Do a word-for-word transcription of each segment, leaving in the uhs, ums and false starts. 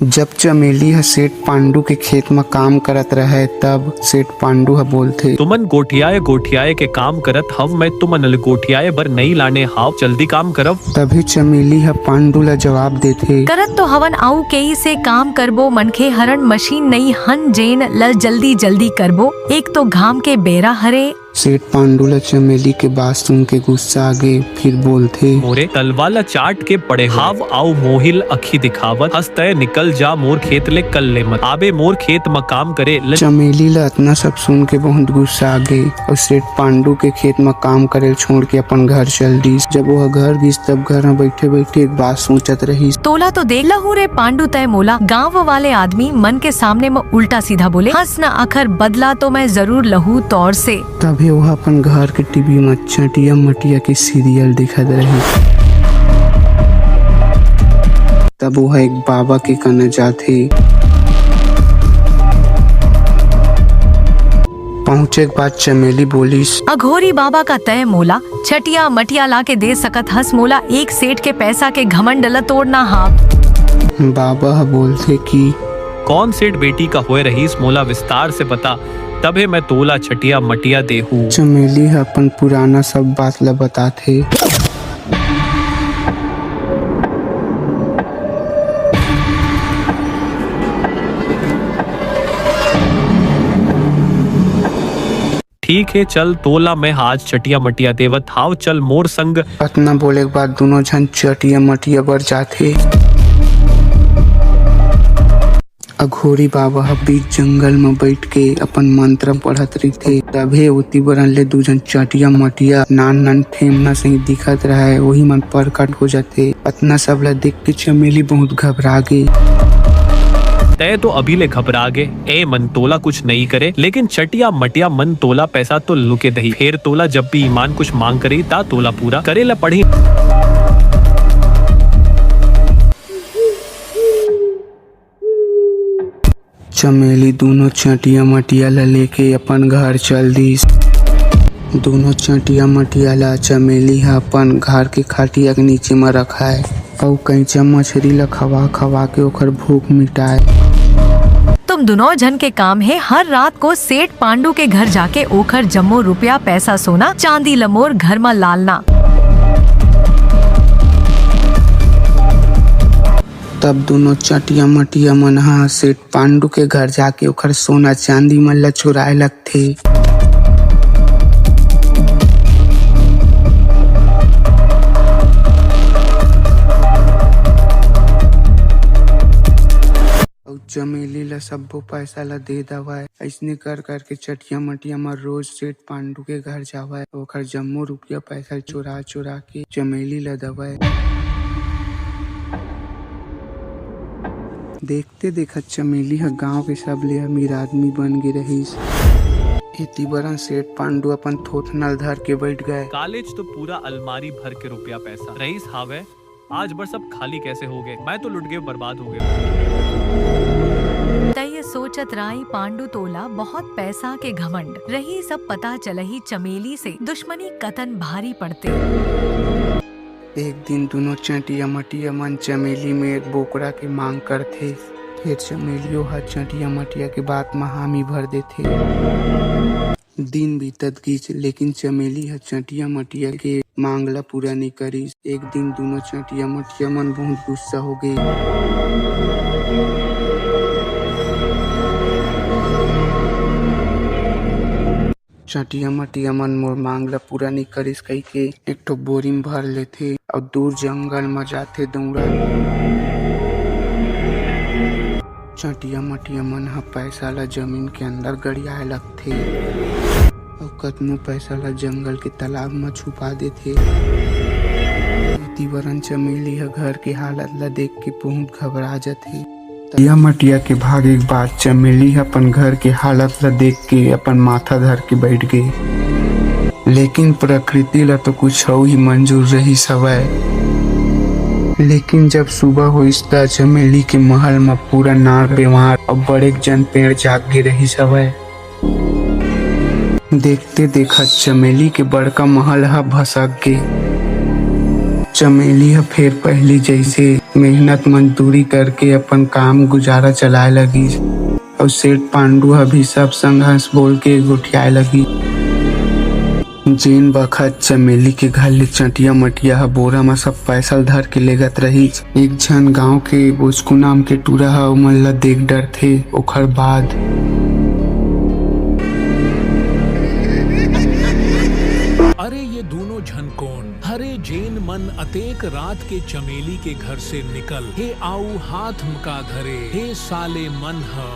जब चमेली ह सेठ पांडू के खेत म काम करत रहय, तब सेठ पांडू ह बोलथे, "तुमन गोठियाए गोठियाए के काम करत हव, मैं तुमन ल गोठियाए बर नइ लाने हाव, जल्दी काम करव।" तभे चमेली ह पांडू ल जवाब देथे, "करत तो हवन, अउ केई से काम करबो, मनखे हरन मशीन नइ हन जेन ल जल्दी जल्दी करबो। एक तो घाम के बेरा हरे।" सेठ पांडू ल चमेली के बात सुन के गुस्सा आगे, फिर बोलथे, "मोरे तलवा ल चाट के पड़े हाव अउ मोहिल अखी दिखावत हस, तय निकल जा मोर खेत ले, कल ले मत आबे मोर खेत म काम करे ल।" चमेली ल अतना सब सुन के बहुत गुस्सा आगे अउ सेठ पांडू के खेत म काम करे ल छोड़ के अपन घर चल दिस। जब वह घर गिस, तब घर म बैठे बैठे एक बात सोचत रहिस। "तोला तो देख लहूं रे पांडू, तय मोला गांव वाले आदमी मन के सामने म उल्टा सीधा बोले हस न, अखर बदला तो मैं जरूर लहूं तोर से।" तभे ओह अपन घर के टीवी म चटिया मटिया के सीरियल देखत रहिस। तब ओह एक बाबा के कना जाथे। पहुंचे के बाद चमेली बोलिस, "अघोरी बाबा का तय मोला चटिया मटिया ला के दे सकत हस, मोला एक सेठ के पैसा के घमंड ल तोड़ना हाव।" बाबा ह बोलथे कि, "कौन सेठ बेटी का होए रहीस, मोला विस्तार से बता, तभे मैं तोला चटिया मटिया देहू।" चमेली ह अपन पुराना सब बात ल बताथे। "ठीक हे, चल तोला मैं आज चटिया मटिया देवत हाव, चल मोर संग।" अतना बोले के बाद दुनों झन चटिया मटिया बर जाथे। अघोरी बाबा ह बीच जंगल म बइठ के अपन मंत्र पढ़त रहिथे। तभे ओती बरन ले दू झन चटिया मटिया नान नान ठेमना सही दिखत रहय, ओही मन परकट हो जाथे। अतना सब ल देख के चमेली बहुत घबरा गे। "तय तो अभी ले घबरा गे, ए मन तोला कुछ नइ करे, लेकिन चटिया मटिया मन तोला पैसा तो लुके दही। फेर तोला जब भी ईमान कुछ मांग करे, ता तोला पूरा करे ल पड़ही।" चमेली दुनों चटिया मटिया ल लेके अपन घर चल दिस। दुनों चटिया मटिया ल चमेली ह अपन घर के खटिया के नीचे म रखाय अउ कइंचा मछरी ल खवा खवा के ओखर भूख मिटाय। "तुम दुनों झन के काम हे, हर रात को सेठ पांडू के घर जाके ओखर जम्मो रुपया, पैसा, सोना, चांदी ल मोर घर म लालना।" तब दुनों चटिया मटिया मन ह सेठ पांडू के घर जाके ओखर सोना चांदी मन ल चुराए लगथे। अउ चमेली ल सब्बो पैसा ल दे दवय। अइसने कर करके चटिया मटिया म रोज सेठ पांडू के घर जावय, ओखर जम्मो रुपया पैसा चुरा चुरा के चमेली ल दवय। देखते देखत चमेली ह गांव के सबले अमीर आदमी बन गे रहिस। एती बरन सेठ पांडू अपन थोथना ल धर के बइठ गय। कालेज तो पूरा अलमारी भर के रुपया पैसा रहिस हावय, आज बर सब खाली कैसे हो गए? मैं तो लुट गए, बर्बाद हो गए। तय सोचत राई पांडू तोला बहुत पैसा के घमंड रही, सब पता चलही चमेली से दुश्मनी कतन भारी पड़ते। एक दिन दुनों चटिया मटिया मन चमेली में एक बोकरा के मांग करथे। फेर चमेलियो ह चटिया मटिया के बात म हामी भर देथे। दिन बीतत गिस, लेकिन चमेली ह चटिया मटिया के मांग ल पूरा नइ करिस। एक दिन दुनों चटिया मटिया मन बहुत गुस्सा हो गे। चटिया मटिया मन मोर मांग ल पूरा नइ करिस कहिके एक ठो बोरी म भर लेथे अउ दूर जंगल म जाथे दौड़ा। चटिया मटिया मन ह पैसा ल जमीन के अंदर गड़ियाए लगथे अउ कतनो पैसा ल जंगल के तालाब म छुपा देथे। एती बरन चमेली ह घर के हालत ल देख के बहुत घबरा जथे। चटिया मटिया के भागे के बाद चमेली ह अपन घर के हालत ल देख के अपन माथा धर के बइठ गे। लेकिन प्रकृति ल तो कुछ अउ ही मंजूर रहिस हवय। लेकिन जब सुबह होइस, त चमेली के महल म पूरा नार बेमार अउ बड़ेक जन पेड़ जाग गे रहिस हवय। देखते देखत चमेली के बड़का महल ह भसक गे। चमेली ह फेर पहिली जइसे मेहनत मजदूरी करके अपन काम गुजारा चलाए लगिस, अउ सेठ पांडू ह भी सब संग हंस बोल के गोठियाए लगिस। जेन बखत चमेली के घर ले चटिया मटिया ह बोरा म सब पैसा ल धर के लेगत रहिस, एक झन गांव के बोचकू नाम के टूरा ह ओमन ल देख डरथे। ओखर बाद अरे, ये दूनों झन कोन हरे, जेन मन अतेक रात के चमेली के घर से निकल हे, आऊ हाथ म का धरे हे साले मन ह?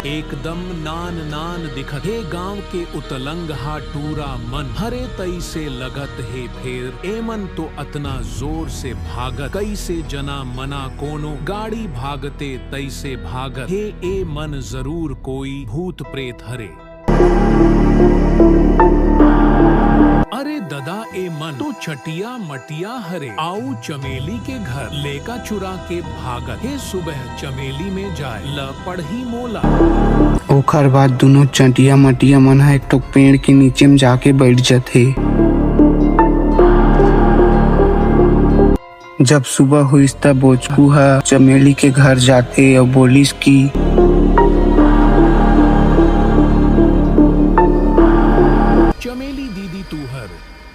एकदम नान नान दिखत हे। गांव के उतलंगहा टूरा मन हरे, तइसे लगत हे। फेर एमन तो अतना जोर से भागत, कइसे जना मना कोनो गाड़ी भागते तइसे भागत हे। ए मन जरूर कोई भूत प्रेत हरे। अरे ददा, ए मन तो चटिया मटिया हरे, आऊ चमेली के घर लेका चुरा के भागत हे। सुबह चमेली में जाए ल पड़ही मोला। ओखर बाद दूनों चटिया मटिया मन ह एक ठो पेड़ के नीचे म जाके बइठ जथे। जब सुबह होइस, त बोचकू ह चमेली के घर जाथे अउ बोलिस कि चमेली दीदी, तुहर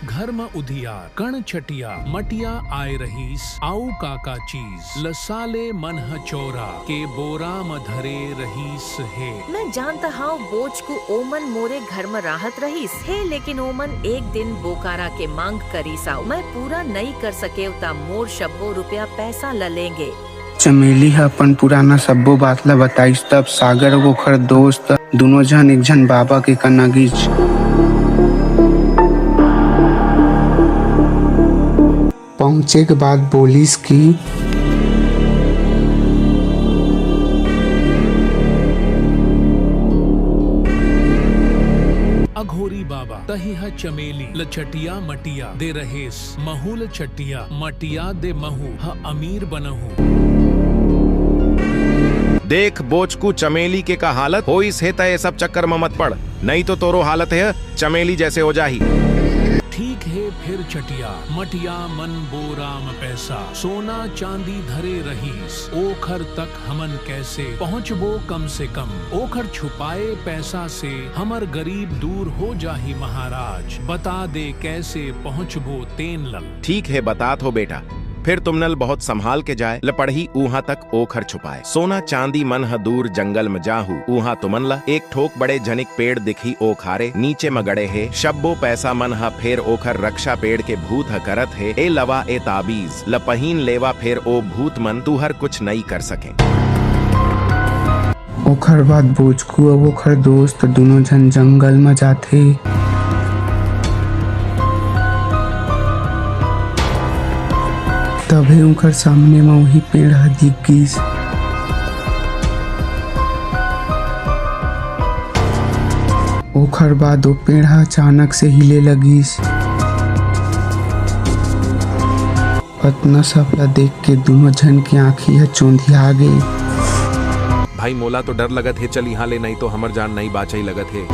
घर म उधियार, कण चटिया मटिया आए रहिस, आऊ का का चीज ल साले मन ह चोरा के बोरा म धरे रहिस हे। मैं जानत हंव बोचकू, ओमन मोरे घर म राहत रहिस हे, लेकिन ओमन एक दिन बोकारा के मांग करिस, आऊ मैं पूरा नइ कर सकेंव, त मोर सब्बो रुपया पैसा ल लेंगे। चमेली ह अपन पुराना सब्बो बात ल बताइस। तब सागर अउ ओखर दोस्त दूनों झन एक झन बाबा के कना गिस। पहुंचे के बाद बोलिस कि अघोरी बाबा, तही ह चमेली ल चटिया मटिया दे रहेस, महू ल चटिया मटिया दे, महू ह अमीर बनहूं। देख बोचकू, चमेली के का हालत होइस हे, त ए सब चक्कर म मत पड़, नइ तो तोरो हालत हे चमेली जइसे हो जाही। ठीक हे, फेर चटिया मटिया मन बोरा म पैसा, सोना चांदी धरे रहिस, ओखर तक हमन कइसे पहुंचबो? कम से कम ओखर छुपाए पैसा से हमर गरीब दूर हो जाही महाराज। बता दे कइसे पहुंचबो तेन ल। ठीक हे, बतात हों बेटा, फेर तुमन ल बहुत संभाल के जाए ल पड़ही। उहां तक ओखर छुपाए सोना चांदी मन ह दूर जंगल म जाहू। उहां तुमन ल एक ठोक बड़े झनिक पेड़ दिखही, ओखरे नीचे म गड़े हे सब्बो पैसा मन ह। फेर ओखर रक्षा पेड़ के भूत ह करत हे। ए लवा, ए ताबीज ल पहिन लेवा, फेर ओ भूत मन तुहर कुछ नइ कर सकें। ओखर बाद बोचकू अउ ओखर दोस्त दूनों झन जंगल म जाथे। तभे उंखर सामने म उही पेड़ ह दिख गिस। ओखर बाद ओ पेड़ ह अचानक से हिले लगिस। अतना सब ला देख के दूनों झन के आंखी ह चोंधिया गे। भाई, मोला तो डर लगत हे, चल इहां ले, नइ तो हमर जान नइ बाचही लगत हे।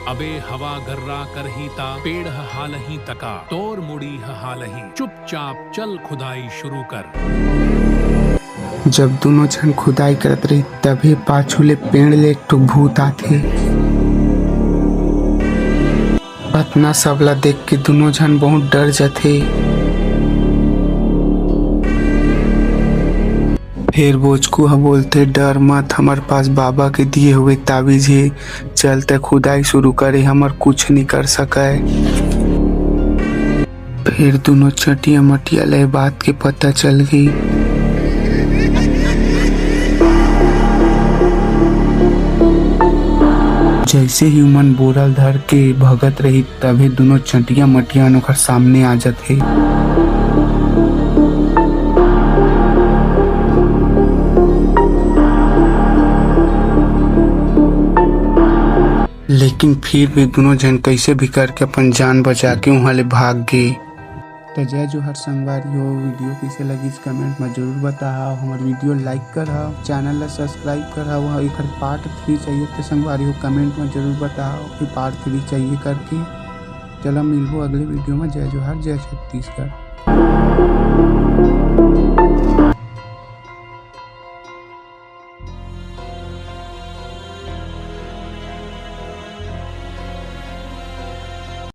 अबे हवा गर्रा करही ता पेड़ ह हालही तका, तोर मुड़ी ह हालही। चुपचाप चल खुदाई शुरू कर। जब दूनों झन खुदाई करत रही, तभे पाछू ले पेड़ ले एक ठो भूत आथे। अतना सब ला देख के दूनों झन बहुत डर जथे। फेर बोचकू ह बोलथे, "डर मत, हमर पास बाबा के दिए हुए ताबीज हे, चल तैं खुदाई शुरू करे, हमर कुछ नइ कर सकय।" फेर दूनों चटिया मटिया ल ए बात के पता चल गे। जइसे ही उमन बोरा ल धर के भगत रही, तभे दूनों चटिया मटिया ओखर सामने आ जथे। लेकिन फिर भी दूनों झन कइसे भी करके अपन जान बचा के उहां ले भाग गे। त जय जोहार संगवारी हो, video कइसे लगिस comment म जरूर बताहव। हमर video like करहव, channel ला subscribe करहव। एखर part three चाहिए त संगवारी हो comment म जरूर बताहव कि part three चाहिए करके। चला मिलबो अगले वीडियो में। जय जोहार, जय छत्तीसगढ़।